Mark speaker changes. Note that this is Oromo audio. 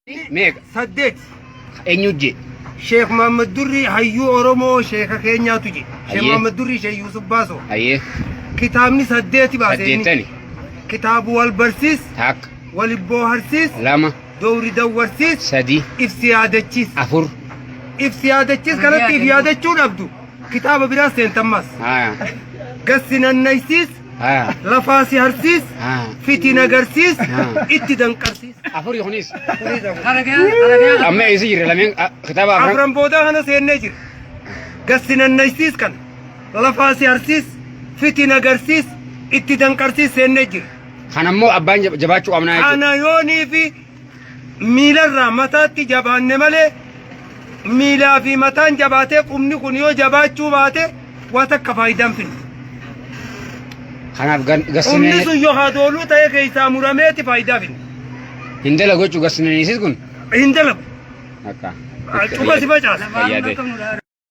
Speaker 1: Meeqa?
Speaker 2: 8.
Speaker 1: Eenyu jee?
Speaker 2: Sheekh Muhammad Durrii hayyuu Oromoo sheeka keenyaatu je. Sheekh
Speaker 1: Hayyee.
Speaker 2: Muhammad Durrii Sheekh Yuusuf Baasoo.
Speaker 1: Hayyee.
Speaker 2: Kitaabni saddeeti baase inni.
Speaker 1: Saddeettani.
Speaker 2: Kitaabu wal barsiis,
Speaker 1: Takka.
Speaker 2: wal booharsiis,
Speaker 1: 2.
Speaker 2: dowri dawwarsiis,
Speaker 1: 3.
Speaker 2: ibsi yaadachiis.
Speaker 1: 4.
Speaker 2: Ibsi yaadachiis kanatti if yaadachuu dhabdu. Kitaaba biraa seentammas.
Speaker 1: Haa.
Speaker 2: Gassi nannaysiis,
Speaker 1: Haa.
Speaker 2: lafaa si harsiis,
Speaker 1: Haa.
Speaker 2: fitiin agarsiis,
Speaker 1: Haa.
Speaker 2: itti danqarsiis.
Speaker 1: Afuri kunis. Amma eessa jirra lameen kitaaba afran.
Speaker 2: Afran boodaa kana seennee jira. Gassi nannaysiis kana. Lafaa si harsiis, fitiin agarsiis, itti danqarsiis seennee jira.
Speaker 1: Kan ammoo abbaan jabaachuu qabnaa jechuudha.
Speaker 2: Kana yoonii fi miilarraa mataatti jabaanne malee miilaa fi mataan jabaatee qubni kun yoo jabaachuu baate waa takka faayidaan finne.
Speaker 1: Kanaaf
Speaker 2: Qubni
Speaker 1: gassinee
Speaker 2: sun yoo hadooluu ta'e keessaa murameeti faayidaa finne.
Speaker 1: hin dalagu jechuudha gassinaniisis kun.
Speaker 2: Hin dalagu.
Speaker 1: Akka.
Speaker 2: Cufa si facaasa.
Speaker 1: Fayyaa ta'e.